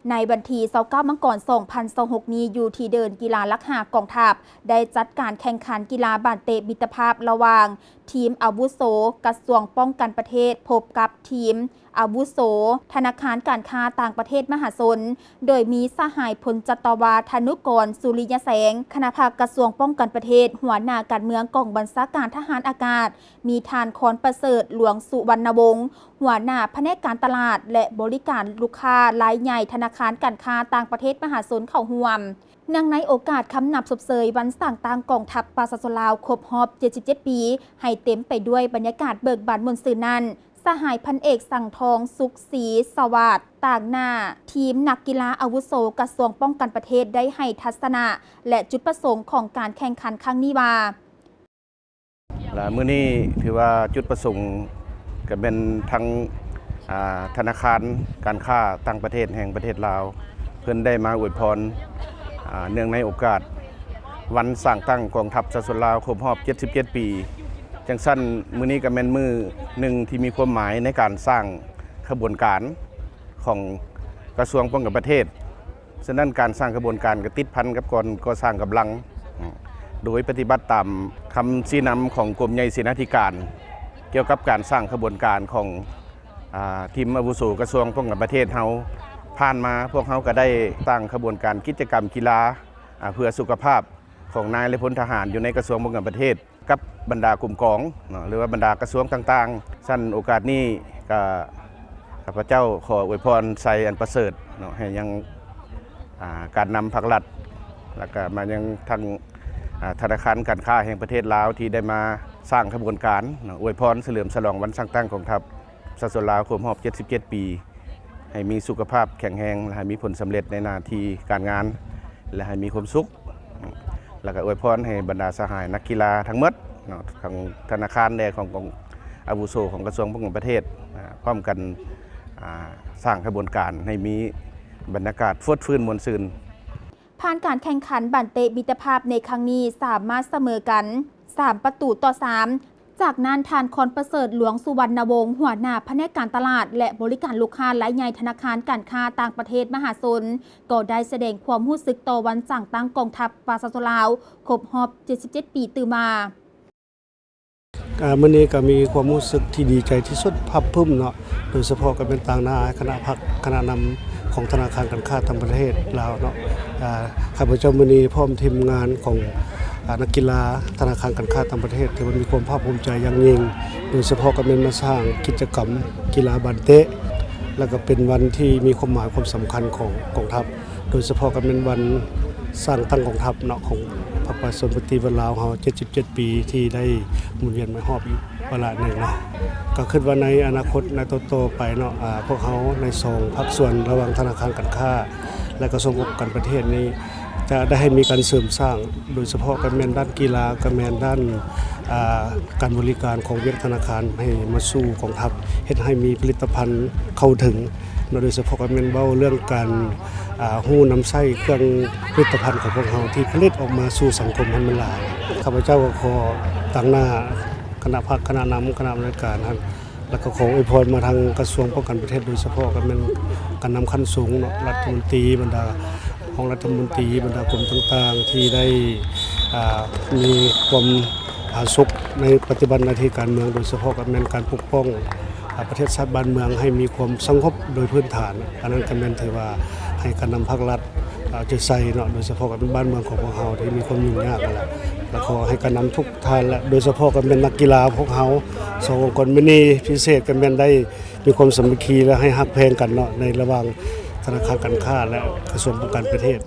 ໃນວັນທີຊາວເກົ້າ ມັງກອນ ສອງພັນຊາວຫົກນີ້ ຢູ່ທີ່ເດີ່ນກິລາຫຼັກຫ້າກອງທັບ ໄດ້ຈັດການແຂ່ງຂັນກິລາບານເຕະມິດຕະພາບລະຫວ່າງທີມອາວຸໂສກະຊວງປ້ອງກັນປະເທດ ພົບກັບທີມອາວຸໂສທະນາຄານການຄ້າຕ່າງປະເທດມະຫາຊົນ ໂດຍມີສະຫາຍ ພົນຈັດຕະວາ ທະນຸກອນ ສຸລິຍະແສງ ຄະນະພັກກະຊວງປ້ອງກັນປະເທດ, ຫົວໜ້າການເມືອງກອງບັນຊາການທະຫານອາກາດ, ມີທ່ານ ຄອນປະເສີດ ຫຼວງສຸວັນນະວົງ ຫົວໜ້າພະແນກການຕະຫຼາດ ແລະ ບໍລິການລູກຄ້າລາຍໃຫຍ່ທະນາຄານການຄ້າຕ່າງປະເທດມະຫາຊົນເຂົ້າຮ່ວມ. ເນື່ອງໃນໂອກາດຄຳນັບຊົມເຊີຍວັນສ້າງຕັ້ງກອງທັບປະຊາຊົນລາວຄົບຮອບເຈັດສິບເຈັດປີ ໃຫ້ເຕັມໄປດ້ວຍບັນຍາກາດເບີກບານມ່ວນຊື່ນນັ້ນ, ສະຫາຍພັນເອກ ສັງທອງ ສຸກສີສະຫວາດ ຕາງໜ້າທີມນັກກິລາອາວຸໂສກະຊວງປ້ອງກັນປະເທດ ໄດ້ໃຫ້ທັດສະນະ ແລະ ຈຸດປະສົງຂອງການແຂ່ງຂັນຄັ້ງນີ້ວ່າ, ລະມື້ນີ້ຖືວ່າຈຸດປະສົງກະແມ່ນທັງ ອາ ທະນາຄານການຄ້າຕ່າງປະເທດແຫ່ງປະເທດລາວ ເພິ່ນໄດ້ມາອວຍພອນ ອາ ເນື່ອງໃນໂອກາດວັນສ້າງຕັ້ງກອງທັບປະຊາຊົນລາວຄົບຮອບເຈັດສິບເຈັດປີ. ຈັ່ງຊັ້ນ ມື້ນີ້ກະແມ່ນມື້ໜຶ່ງທີ່ມີຄວາມໝາຍໃນການສ້າງຂະບວນການຂອງກະຊວງປ້ອງກັນປະເທດ. ສະນັ້ນ ການສ້າງຂະບວນການກະຕິດພັນກັບການກໍ່ສ້າງກຳລັງ ໂດຍປະຕິບັດຕາມຄຳຊີ້ນຳຂອງກົມໃຫຍ່ເສນາທິການ ກ່ຽວກັບການສ້າງຂະບວນການຂອງ ອາ ທີມອາວຸໂສກະຊວງປ້ອງກັນປະເທດເຮົາ. ຜ່ານມາພວກເຮົາກະໄດ້ສ້າງຂະບວນການກິດຈະກຳກິລາ ອາ ເພື່ອສຸຂະພາບຂອງນາຍ ແລະ ພົນທະຫານຢູ່ໃນກະຊວງປ້ອງກັນປະເທດ ກັບບັນດາກົມກອງເນາະ ຫຼືວ່າບັນດາກະຊວງຕ່າງໆ. ຊັ້ນໂອກາດນີ້ກະ ຂ້າພະເຈົ້າຂໍອວຍພອນໄຊອັນປະເສີດເນາະ ໃຫ້ຍັງ ອາ ການນຳພັກລັດ ແລ້ວກະມາຍັງທັງ ອາ ທະນາຄານການຄ້າແຫ່ງປະເທດລາວ ທີ່ໄດ້ມາສ້າງຂະບວນການເນາະ ອວຍພອນສະເຫຼີມສະຫຼອງວັນສ້າງຕັ້ງກອງທັບ ປະຊາຊົນລາວຄົບຮອບເຈັດສິບເຈັດປີ ໃຫ້ມີສຸຂະພາບແຂງແຮງ ແລະ ໃຫ້ມີຜົນສຳເລັດໃນໜ້າທີ່ການງານ ແລະ ໃຫ້ມີຄວາມສຸກ ແລ້ວກະອວຍພອນໃຫ້ບັນດາສະຫາຍນັກກິລາທັງໝົດເນາະ ຂອງທະນາຄານ ແລະ ຂອງ ຂອງອາວຸໂສຂອງກະຊວງປ້ອງກັນປະເທດ ອາ ພ້ອມກັນ ອາ ສ້າງຂະບວນການໃຫ້ມີບັນຍາກາດຟົດຟື້ນມ່ວນຊື່ນ. ຜ່ານການແຂ່ງຂັນບານເຕະມິດຕະພາບໃນຄັ້ງນີ້ ສາມາດສະເໝີກັນສາມປະຕູຕໍ່ສາມ. ຈາກນັ້ນ ທ່ານ ຄອນປະເສີດ ຫຼວງສຸວັນນະວົງ ຫົວໜ້າພະແນກການຕະຫຼາດ ແລະ ບໍລິການລູກຄ້າລາຍໃຫຍ່ທະນາຄານການຄ້າຕ່າງປະເທດມະຫາຊົນ ກໍໄດ້ສະແດງຄວາມຮູ້ສຶກຕໍ່ວັນສ້າງຕັ້ງກອງທັບປະຊາຊົນລາວຄົບຮອບເຈັດສິບເຈັດປີ ຕື່ມວ່າ, ອາ ມື້ນີ້ກະມີຄວາມຮູ້ສຶກທີ່ດີໃຈທີ່ສຸດ ພາກພູມເນາະ ໂດຍສະເພາະກະແມ່ນຕາງໜ້າຄະນະພັກ ຄະນະນຳຂອງທະນາຄານການຄ້າຕ່າງປະເທດລາວເນາະ. ອາ ຂ້າພະເຈົ້າມື້ນີ້ພ້ອມທີມງານຂອງ ອາ ນັກກິລາທະນາຄານການຄ້າຕ່າງປະເທດ ຖືວ່າມີຄວາມພາກພູມໃຈຢ່າງຍິ່ງ ໂດຍສະເພາະກະແມ່ນມາສ້າງກິດຈະກຳກິລາບານເຕະ ແລ້ວກະເປັນວັນທີ່ມີຄວາມໝາຍຄວາມສຳຄັນຂອງກອງທັບ ໂດຍສະເພາະກະແມ່ນວັນສ້າງຕັ້ງກອງທັບເນາະ ຂອງພັກປະຊາຊົນປະຕິວັດລາວເຮົາເຈັດສິບເຈັດປີ ທີ່ໄດ້ໝູນວຽນມາຮອບອີກວາລະໜຶ່ງເນາະ. ກະຄຶດວ່າໃນອະນາຄົດໃນຕໍ່ໆໄປເນາະ ອາ ພວກເຮົາໃນສອງພາກສ່ວນລະຫວ່າງທະນາຄານການຄ້າ ແລະ ກະຊວງປ້ອງກັນປະເທດນີ້ ຈະໄດ້ໃຫ້ມີການເສີມສ້າງ ໂດຍສະເພາະກະແມ່ນດ້ານກິລາ ກະແມ່ນດ້ານ ອາ ການບໍລິການຂອງວຽກທະນາຄານໃຫ້ມາສູ່ກອງທັບ ເຮັດໃຫ້ມີຜະລິດຕະພັນເຂົ້າເຖິງເນາະ ໂດຍສະເພາະກະແມ່ນເວົ້າເລື່ອງການ ອາ ຮູ້ນຳໃຊ້ເຄື່ອງຜະລິດຕະພັນຂອງພວກເຮົາທີ່ຜະລິດອອກມາສູ່ສັງຄົມໃຫ້ມັນຫຼາຍ. ຂ້າພະເຈົ້າກໍຂໍຕາງໜ້າຄະນະພັກ ຄະນະນຳ ຄະນະບໍລິການ ແລ້ວກໍຂໍອວຍພອນມາທາງກະຊວງປ້ອງກັນປະເທດ ໂດຍສະເພາະກະແມ່ນການນຳຂັ້ນສູງເນາະ ລັດຖະມົນຕີ ບັນດາຮອງລັດຖະມົນຕີ ບັນດາກົມຕ່າງໆ ທີ່ໄດ້ ອາ ມີຄວາມຜາສຸກໃນປະຕິບັດໜ້າທີ່ການເມືອງ ໂດຍສະເພາະກະແມ່ນການປົກປ້ອງ ອາ ປະເທດຊາດບ້ານເມືອງໃຫ້ມີຄວາມສະຫງົບໂດຍພື້ນຖານ. ອັນນັ້ນກະແມ່ນຖືວ່າໃຫ້ການນຳພັກລັດ ເອົາໃຈໃສ່ເນາະ ໂດຍສະເພາະກະແມ່ນບ້ານເມືອງຂອງພວກເຮົາທີ່ມີຄວາມຫຍຸ້ງຍາກຫັ້ນແຫຼະ ແລ້ວຂໍໃຫ້ການນຳທຸກທ່ານ ແລະ ໂດຍສະເພາະກະແມ່ນນັກກິລາພວກເຮົາ ສອງອົງກອນມິນີພິເສດ ກະແມ່ນໄດ້ມີຄວາມສາມັກຄີ ແລະ ໃຫ້ຮັກແພງກັນເນາະ ໃນລະຫວ່າງທະນາຄານການຄ້າ ແລະ ກະຊວງປ້ອງກັນປະເທດ.